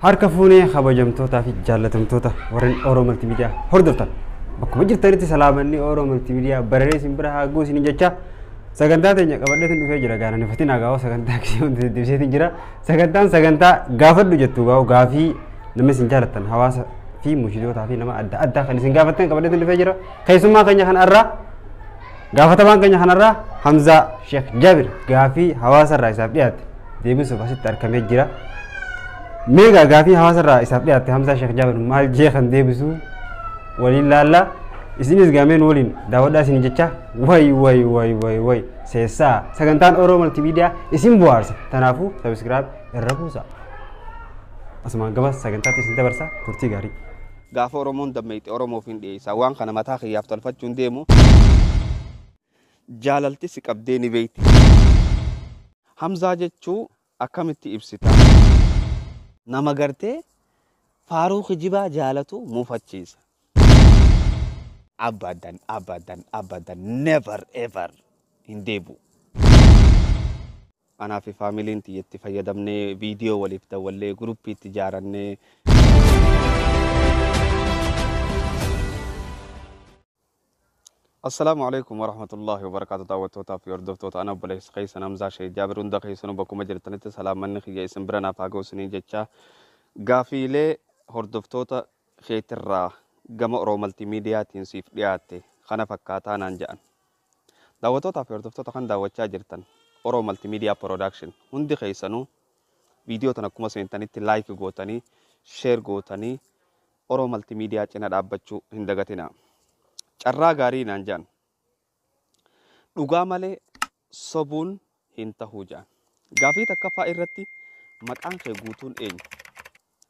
Harka fuunee kabajamtootaa fi jaallatamtoota warreen Oromoo Multimedia hordoftan bakkuma jirtanitti salaamanni Oromoo Multimedia bararee isin bira haa ga'u isiniin jecha sagantaa teenya qabadheetiin dhufee jira. Gaana nifatiin haa gaa'u sagantaa kisee hundi deddeebiseetiin jira. Sagantaan sagantaa gaafadhu jettu gaa'u gaafii nama isin jaalattan hawaasa fi mushidootaa fi nama adda addaa kan isin gaafattan qabadheetiin dhufee jira. Keessummaa keenya kanarraa gaafatamaan keenya kanarraa Hamzaa Sheekh Jaabir gaafii hawaasarraa isaaf dhiyaate deebisuuf asitti argamee jira. Meegaa gaafii hawaasarraa isaaf dhiyaatte Hamzaa Sheekh Jaabir maal jee kan deebisu waliin laallaa isinis gaameen waliin daawwadhaa isin jecha way way way way way seessaa sagantaan Oromoo Multimedia isin bohaarsa. Kanaafuu subscribe irra buusa. Asumaan gama sagantaatti isin dabarsa turtii gaarii. Gaafa Oromoon dammeeyxe Oromoof hin dhiyeessa. Waan kana mataa kiyyaaf tolfachuun deemu. Jaalalti si qabdee ni beeyti. Hamzaa jechuu akkamitti ibsita? Nama gartee faaruu kijibaa jaalatu mufachiisa. Abadan, abadan, abadan, never ever hin deebi'u. Anaa fi faamiliin tiyyatti fayyadamnee viidiyoo waliif dawwallee guruppii itti ijaarannee. Assalaamu alaikum warahmatullahi wabarakaatu. Daawwattootaa fi hordoftoota ana obboleessa keessan Hamzaa Sheekh Jaabir hunda keessanuu bakkuma jirtanitti salaamanni kiyya isin bira naaf haa ga'u isiniin jecha gaafiilee hordoftoota keetirraa gama Oromoo Multimediaatiin siif dhiyaatte kana fakkaataa naan jedhan. Daawwattootaa fi hordoftoota kan daawwachaa jirtan Oromoo Multimedia Production hundi keessanuu viidiyoo tan akkuma seentanitti like gootanii share gootanii Oromoo Multimedia cina dhaabbachuu hin dagatinaa. Carraa gaarii naan jedhan. Dhugaa malee sobuun hin tahuu jedhan. Gaafii takkaffaa irratti maqaan kee guutuun eenyu?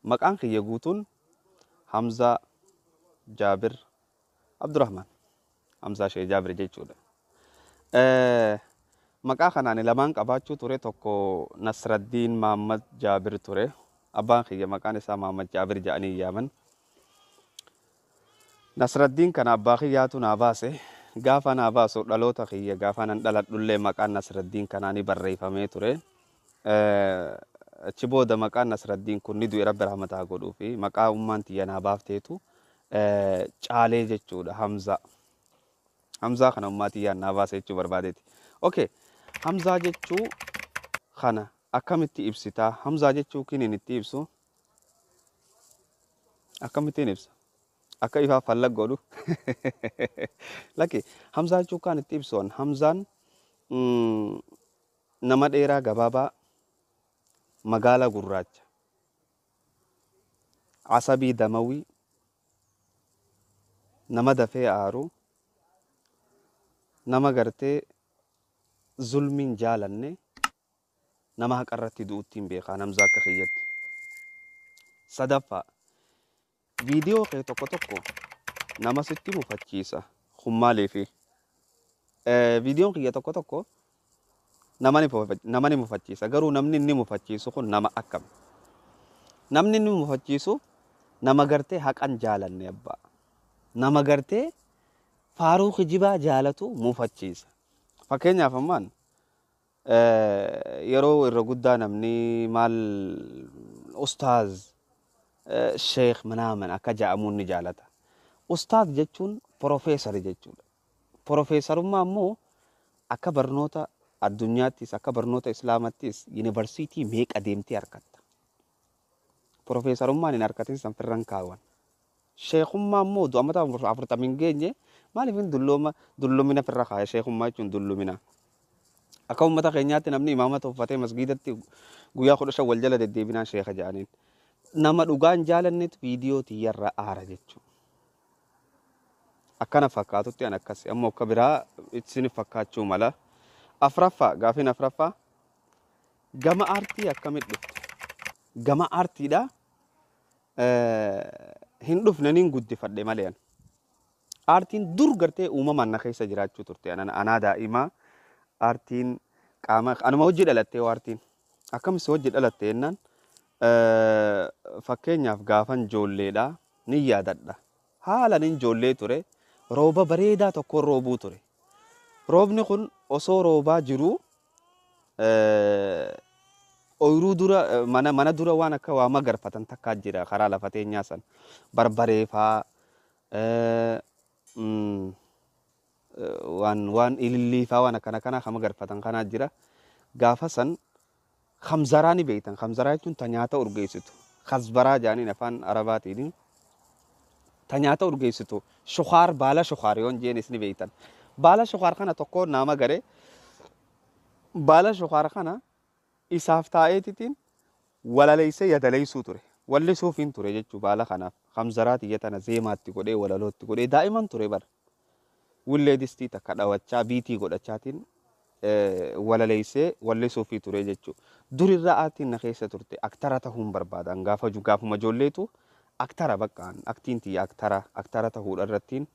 Maqaan kiyya guutuun Hamzaa Jaabir Abdurrahman. Hamzaa Sheekh Jaabir jechuudha. Maqaa kanaan lamaan qabaachuu ture tokko Nasraddiin Mahammad Jaabir ture. Abbaan kiyya maqaan isaa Mahammad Jaabir jedhanii yaaman. Nasraddiin kana abbaa kiyyaatu naa baase. Gaafa naa baasu dhaloota kiyya gaafa nan dhaladhullee maqaan Nasraddiin kanaa ni barreeffamee ture. Achi booda maqaan Nasraddiin kun ni du'e Rabbi rahmata haa godhuu fi maqaa ummaan tiyya naa baafteetu caalee jechuudha Hamzaa. Hamzaa kana ummaa tiyyaan naa baase jechuu barbaadeeti. Okay. Hamzaa jechuu kana akkamitti ibsitaa? Hamzaa jechuu kiniin itti ibsu akkamittiin ibsa? Akka ifaa fallag godhu. Lakki Hamzaa jechuu kan itti ibsu Hamzaan nama dheeraa gabaabaa magaala gurraacha asabii damawii nama dafee aaru nama gartee zulmiin jaalanne nama haqarratti du'utti hin beekaan Hamzaa akka kiyyatti. Sadaffaa viidiyoo kee tokko tokko nama sitti mufachiisa. Kun maaliifi? Viidiyoon kiyya tokko tokko nama ni mufachiisa. Garuu namni inni mufachiisu kun nama akkam? Namni inni mufachiisu nama gartee haqan jaalanne abbaa. Nama gartee faaruu kijibaa jaalatu mufachiisa. Fakkeenyaaf ammaan yeroo irra guddaa namni maal ustaaz sheekh manaaman akka ja'amuun ni jaalata. Ustaaz jechuun profeesari jechuudha. Profeesarummaa immoo akka barnoota addunyaattis akka barnoota islaamattis yuunivarsiitii meeqa deemtee argatta. Profeesarummaan hin argatin san firran kaawwan. Sheekummaa immoo du'amata 40 hin geenye maaliif hin dullumina firra kaaya sheekummaa jechuun dullumina. Akka uummata keenyaatti namni imaamata uffatee masgiidatti guyyaa 15 wal jala deddeebinaan sheeka jedhaniin. Nama dhugaan jaalannetu viidiyoo tiyyarra aara jechuudha. Akkana fakkaatutti an akkas ammoo akka biraa isin fakkaachuu mala. Afraffaa gaafiin afraffaa gama aartii akkamitti dhufte? Gama aartiidha hin dhufne nin guddifadhe malee an. Aartiin dur gartee uumamaan na keessa jiraachuu turte. Anaa daa'imaa aartiin qaama anuma hojii dhalattee aartiin akkamis hojii dhalatte jennaan fakkeenyaaf gaafan ijoolleedha ni yaadadha. Haala nin ijoollee ture rooba bareedaa tokkoon roobuu ture. Roobni kun osoo roobaa jiruu Ooyiruu dura mana dura waan akka waa magarfatan takkaa jira karaa lafa teenyaa san. Barbaree faa waan ilillii faa waan akkana kanaa kan magarfatan kanaa jira. Gaafa san kamzaraa ni beektan. Kamzaraa jechuun ta nyaata urgeessitu. Kasbaraa jaaniin afaan Arabaatiin. Ta nyaata urgeessitu. Shukaar baala shukaar yoon jeenis ni beektan. Baala shukaar kana tokko nama gare baala shukaar kana isaaf taa'eetitiin walaleessee yadaleessuu ture. Wallisuufiin ture jechuu baala kanaaf. Kamzaraa tiyya tana zeemaatti godhee walalootti godhee daa'iman ture bara. Wullee distii takka dhawachaa biitii godhachaatiin walaleessee wallisuufii ture jechuu. Durirraa aartiin na keessa turte aktara tahuun barbaadan gaafa gaafuma ijoolleetu aktara bakka aktiin tiyya aktara aktara tahuudha irrattiin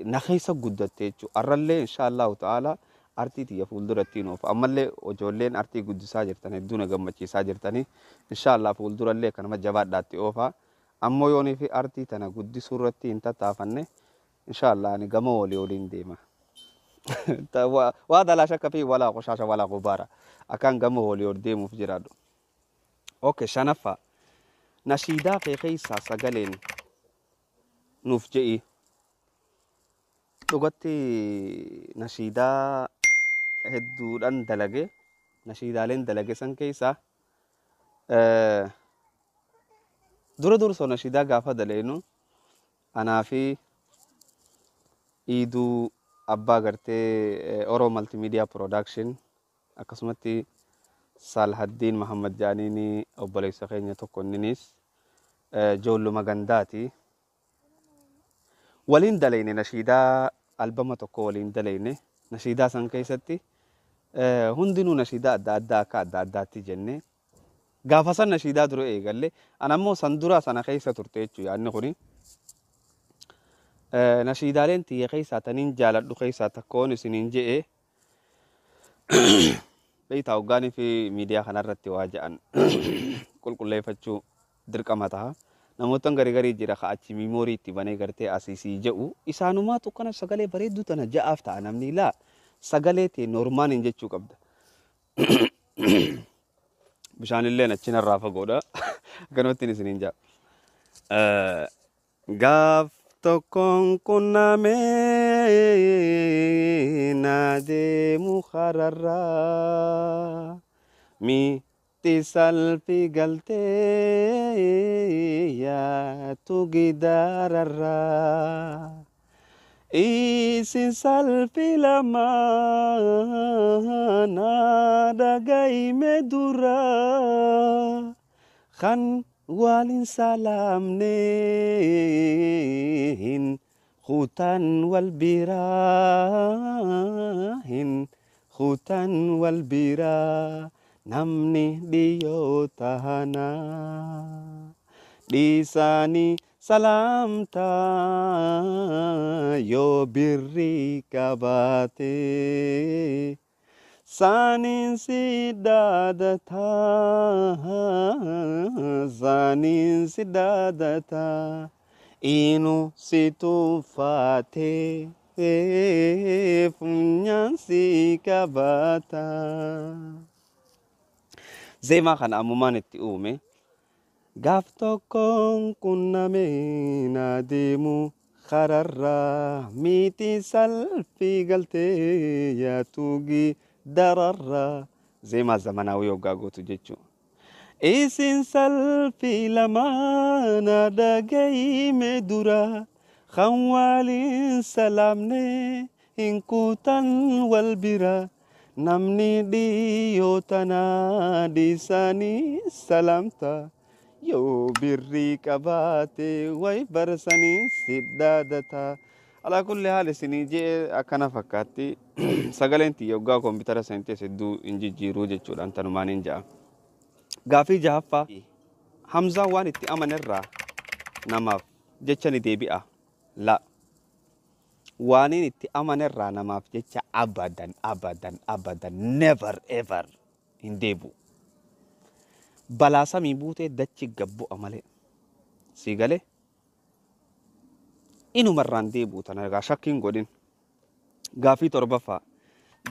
na keessa guddatte jechuudha. Arrallee insha Allahu ta'ala artii tiyya fuuldurattiin oofa. Ammallee ijoolleen artii guddisaa jirtan hedduu na gammachiisaa jirtanii insha Allah fuuldurallee kanuma jabaadhaatti oofa. Ammoo yoonii fi artii tana guddisuu irratti hin tattaafanne insha Allah ani gama walii waliin deema. Waa dalaa shakka fi walaa qoshaasha walaa gubaara. Akkaan gama walii ol deemuuf jiraadhu. Okay, shanaffaa. Nashiidaa kee keessaa sagaleen nuuf je'i. Dhugatti nashiidaa hedduudhaan dalage. Nashiidaaleen dalage san keessaa dura dursoo nashiidaa gaafa daleenu anaa fi Iiduu abbaa gartee Oro Multimedia Production akkasumatti Salhaddiin Mahammad Jaaniin obboleessa keenya tokko inninis ijoolluma gandaati. Waliin dalayne nashiidaa albama tokko waliin dalayne nashiidaa san keessatti hundinuu nashiidaa adda addaa akka adda addaatti jenne gaafa san nashiidaa dura eegalle an ammoo san dura sana keessa turte jechuu yaadni kuni. Nashiidaaleen tiyya keessaa taniin jaaladhu keessaa takkoon isiniin je'e beektaa hoggaanii fi miidiyaa kanarratti waa ja'an qulqulleeffachuu dirqama ta'a. Namoota garii garii jira ka achi miimoorii itti banee gartee asii je'u isaanumaatu kana sagalee bareedduu tana ja'aaf ta'a namni laa sagalee ta'e normaaniin jechuu qabda. Bishaanillee achi narraa fagoodha. Akkanumatti isiniin ja'a. Gaaf tokkoon qunnamee na deemu kararraa miitti salphi galtee yaatu gidaararraa. Isin salphi lama na dhagayme dura kan walin salaamneen kutan wal biraa hin kutan wal biraa namni dhiyoo tahana dhiisanii salaamtaa yoo birrii qabaate saniin si daadataa saniin si daadataa inu si tuffaate funyaan si qabata. Zeemaa kana ammumaan itti uume. Gaaf tokkoon qunnamee na deemu kararraa miiti salphii galtee yaatugi dararraa. Zeemaa zamanaawii hoggaa gootu jechuudha. Isin salphii lamaa na dhagayime dura kan waliin salaamne hin kutan wal bira namni dhiyoo tanaa dhiisanii salaamta. Yoo birrii qabaate way barsanii si dhaadata. Alaa kulli haal isinii jee akkana fakkaatti sagaleen tiyya hoggaa koompitara seentee hedduu hin jijjiiruu jechuudhaan tanumaan hin ja'a. Gaafii jahaffaa Hamzaan waan itti amanerraa namaaf jecha ni deebi'a. La. Waaniin itti amanerraa namaaf jecha abadan abadan abadan never ever hin deebi'u. Balaa samii buutee dachi gabbu'a malee. Sii galee inumarraan deebi'u tana egaa shakkiin godhin. Gaafii torbaffaa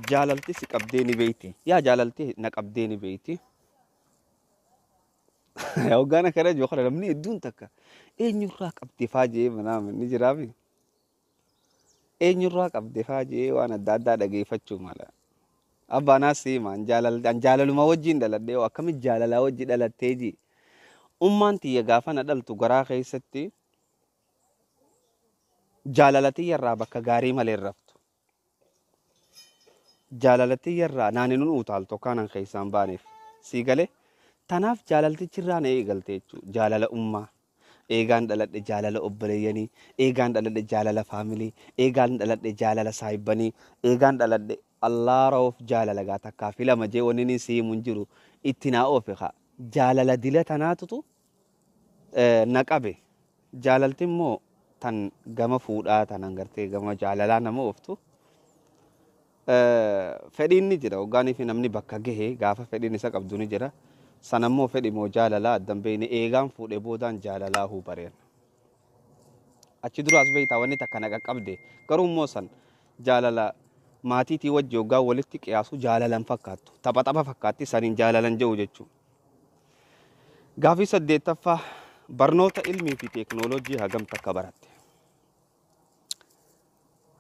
Jaalalti si qabdee ni beeyti. Yaa jaalalti na qabdee ni beeyti. Hoggaan akkana jiru kana namni hedduun takka eenyurraa qabde faa jee manaa ni jiraami. Eenyurraa qabde faa jee waan adda addaa dhageeffachuu mala. Abbaanaas siima an jaalaluma wajjin dhaladhee akkamitti jaalalaa wajji dhalattee ji. Ummaan tiyya gaafa na dhaltu garaa keessatti jaalala tiyyarraa bakka gaarii malee hin raftu. Jaalala tiyyarraa naan hin utaaltu akkaanan keessaan baaneef. Sii galee tanaaf jaalaltichirraa na eegalte jechuudha. Jaalala ummaa. Eegaan dhaladhe jaalala obboleeyyanii, eegaan dhaladhe jaalala faamilii, eegaan dhaladhe jaalala saahibbanii, eegaan dhaladhe allaara of jaalala gaa takkaa fi lama jee wanni inni si himu hin jiru itti naa oofe kaa. Jaalala dila tanaatutu na qabe. Jaalalti immoo tan gama fuudhaa tanan gartee gama jaalalaa nama ooftu. Fedhiin ni jira hoggaanii fi namni bakka gahe gaafa fedhiin isa qabdu ni jira. Sanammoo fedhi moo jaalalaa addan beeyne eegaan fuudhee boodaan jaalalaa huu bareen. Achi duraas beeytaa wanni takka na qaqqabde garuu immoo san jaalala maatiitii wajji hoggaa walitti qiyaasu jaalalan fakkaattu. Tapha tapha fakkaatti saniin jaalalan jedhu jechuudha. Gaafii 8ffaa barnoota ilmii fi teeknooloojii hagam takka baratte?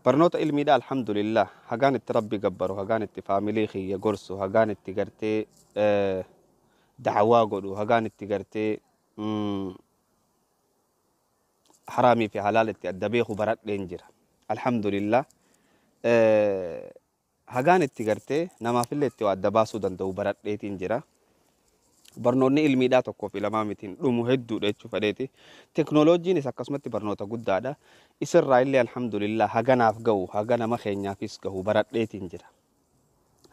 Barnoota ilmiidha alhamdulillah hagaan itti rabbi gabbaru hagaan itti faamilii kiyya gorsu hagaan itti gartee da'awaa godhu hagaan itti gartee haraamii fi halaal itti adda beeku baradheen jira. Alhamdulillah hagaan itti gartee namaafillee itti adda baasuu danda'u baradheetiin jira. Barnoonni ilmiidhaa tokkoo fi lamaa mitiin dhumu hedduudha jechuu fedheeti. Teknooloojiinis akkasumatti barnoota guddaadha. Isirraa illee alhamdulillah haganaaf ga'u haga nama keenyaafis gahu baradheetiin jira.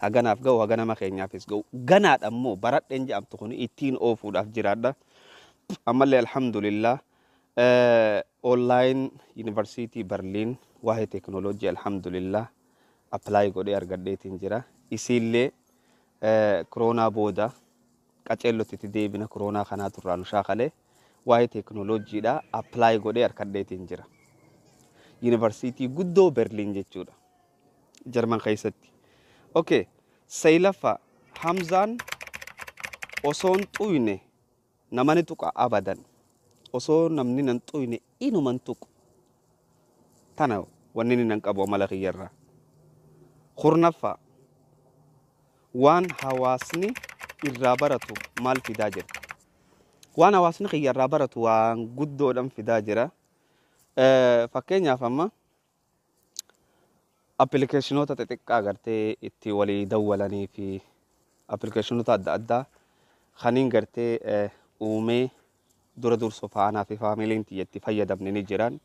Haganaaf ga'u haga nama keenyaafis ga'u. Ganaadha immoo baradheen jedhamtu kun ittiin oofuudhaaf jiraadha. Ammallee alhamdulillah online yuunivarsiitii Berliin waa'ee teknooloojii alhamdulillah apply godhee argadheetiin jira. Isiillee koronaa booda qaceellotti itti deebina koronaa kanaatu irraa nu shaakalee waa'ee teknooloojiidha apply godhee argadheetiin jira. Yuunivarsiitii guddoo Berliin jechuudha. Jarman keessatti. Okay, 9ffaa Hamzaan osoon xuyne namani tuqa abadan. Osoo namni nan xuyne inuman tuqu. Tana wanni inni nan qabu amala kiyyarraa. 10ffaa waan hawaasni irraa baratu maal fidaa jirta? Waan hawaasni kiyya irraa baratu waan guddoodhaan fidaa jira. Fakkeenyaaf amma appilikeeshinoota xixiqqaa gartee itti walii dawwalanii fi appilikeeshinoota adda addaa kaniin gartee uumee dura dursoo anaa fi faamiliin tiyya itti fayyadamne ni jiran.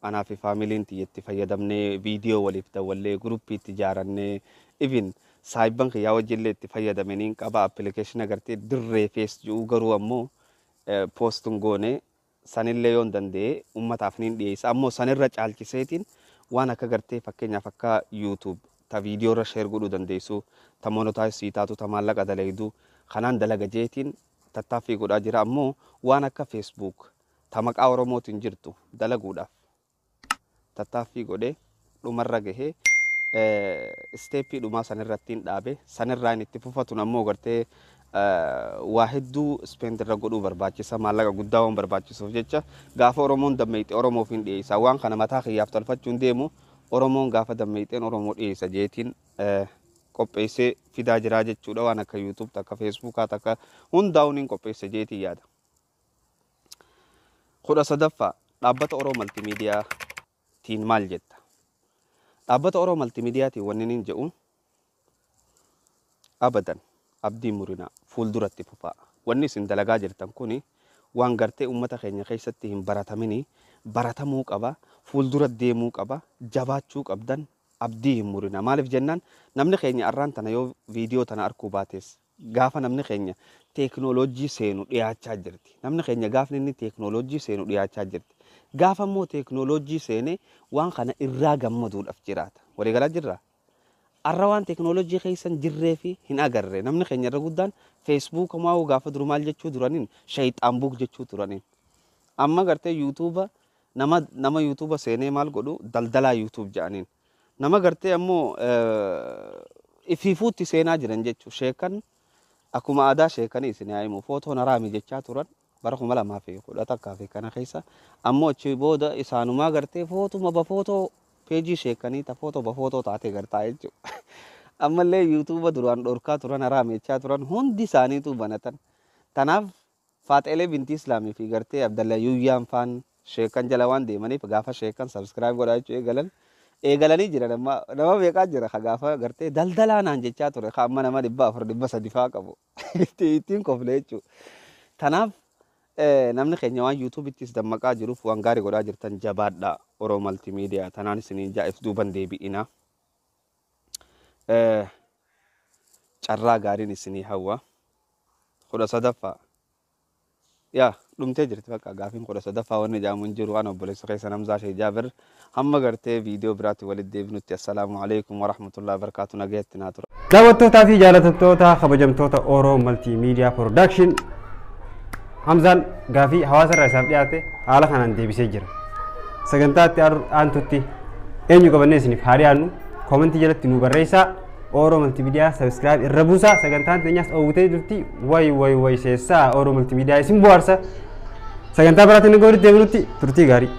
Anaa fi faamiliin tiyya itti fayyadamnee viidiyoo waliif dawwallee guruppii itti ijaarannee even saayibban kiyyaa wajjillee itti fayyadame niin qaba. Appilikeeshina gartee dirree fees ji'u garuu ammoo poostin goone sanillee yoon danda'e uummataaf niin dhiyeessa. Ammoo sanirra caalchiseetiin waan akka gartee fakkeenyaaf akka YouTube ta viidiyoo irra sheer godhuu dandeessu, ta monetaayiz taatu, ta maallaqa dalaydu kanaan dalaga jeetiin tattaaffii godhaa jira. Ammoo waan akka Facebook ta maqaa Oromootiin jirtu dalaguudhaaf tattaaffii godhee dhumarra gahee isteeppii dhumaa sanirratti hin dhaabe. Sanirraa inni itti fufatun ammoo gartee waa hedduu spend irra godhuu barbaachisa. Maallaqa guddaa waan barbaachisuuf jecha gaafa Oromoon dammeeyxe Oromoof hin dhiyeessa. Waan kana mataa kiyyaaf tolfachuun deemu Oromoon gaafa dammeeyxeen Oromoo dhiyeessa jeetiin qopheessee fidaa jiraa jechuudha. Waan akka YouTube takka Facebookaa takka hundaa'uun hin qopheessa jeetiin yaada. 13ffaa dhaabbata Oromoo Maltiimiidiyaatiin maal jetta? Dhaabbata Oromoo Maltiimiidiyaatiin wanni inni jedhu abadan abdii murinaa fuulduratti fufaa. Wanni isin dalagaa jirtan kuni waan gartee uummata keenya keessatti hin baratamini baratamuu qaba, fuuldura deemuu qaba, jabaachuu qabdan abdii hin murinaa. Maaliif jennaan namni keenya arraan tana yoo viidiyoo tana arguu baates gaafa namni keenya teeknooloojii seenu dhiyaachaa jirti. Namni keenya gaafni inni teeknooloojii seenu dhiyaachaa jirti. Gaafa immoo teeknooloojii seene waan kana irraa gammaduudhaaf jiraata. Waliigalaa jirraa? Arra waan teeknooloojii keessan jirree fi hin agarre. Namni keenya irra guddaan feesbuuka maa'uu gaafa duru maal jechuu duraniin shayxaan buuk jechuu turaniin. Amma gartee yuutuuba nama yuutuuba seenee maal godhu daldalaa yuutuub jedhaniin. Nama gartee ammoo ifiifuutti seenaa jiran jechuudha. Sheekan akkuma aadaa sheekanii isin haa himu footoon haraami jechaa turan bara 2011 fi kana keessa, ammoo achi booda isaanumaa gartee footuma bafootoo peejii sheekanii ta footoo bafootoo taate gartaa jechuudha. Ammallee yuutuuba duraan dhorkaa turan, haraami jechaa turan, hundi isaaniitu banatan. Tanaaf Faaxeelee Bintii Islaamii fi gartee Abdalla Yuuyyaan faan sheekan jala waan deemaniif gaafa sheekan subscribe godhaa jechuu eegalan eegalanii jiran. Amma nama meeqaa jira ka gaafa gartee daldalaa naan jechaa ture ka amma nama 400, 300 faa qabu ittiin kofle jechuudha. Tanaaf namni keenya waan yuutuubittis dammaqaa jiruuf waan gaarii godhaa jirtan, jabaadha. Oromoo Maltiimiidiyaa tanaan isiniin jaa'if duuban deebi'ina. Carraa gaariin isinii hawwa. 13ffaa. Yaa dhumtee jirti bakka gaafiin 13ffaa wanni jedhamu hin jiru. Ana obboleessa keessa Hamzaa Shee Jaabir, hamma gartee viidiyoo biraatti walitti deebinutti, assalaamu alaikum warahmatullahi wabarakaatu, nagayatti naa tura. Daawwattootaa fi jaalatamtoota kabajamtoota Oro Multimedia Production, Hamzaan gaafii hawaasa irraa isaaf dhiyaate haala kanaan deebisee jira. Sagantaa itti aantutti eenyu qabannee isiniif haa dhiyaannu koomentii jalatti nu barreessaa. Oro Multimedia subscribe irra buusaa, sagantaan teenyaas oowwitee jirti. Way way way seessaa, Oro Multimedia isin bohaarsa. Sagantaa biraatiin nu walitti deebinutti turtii gaarii.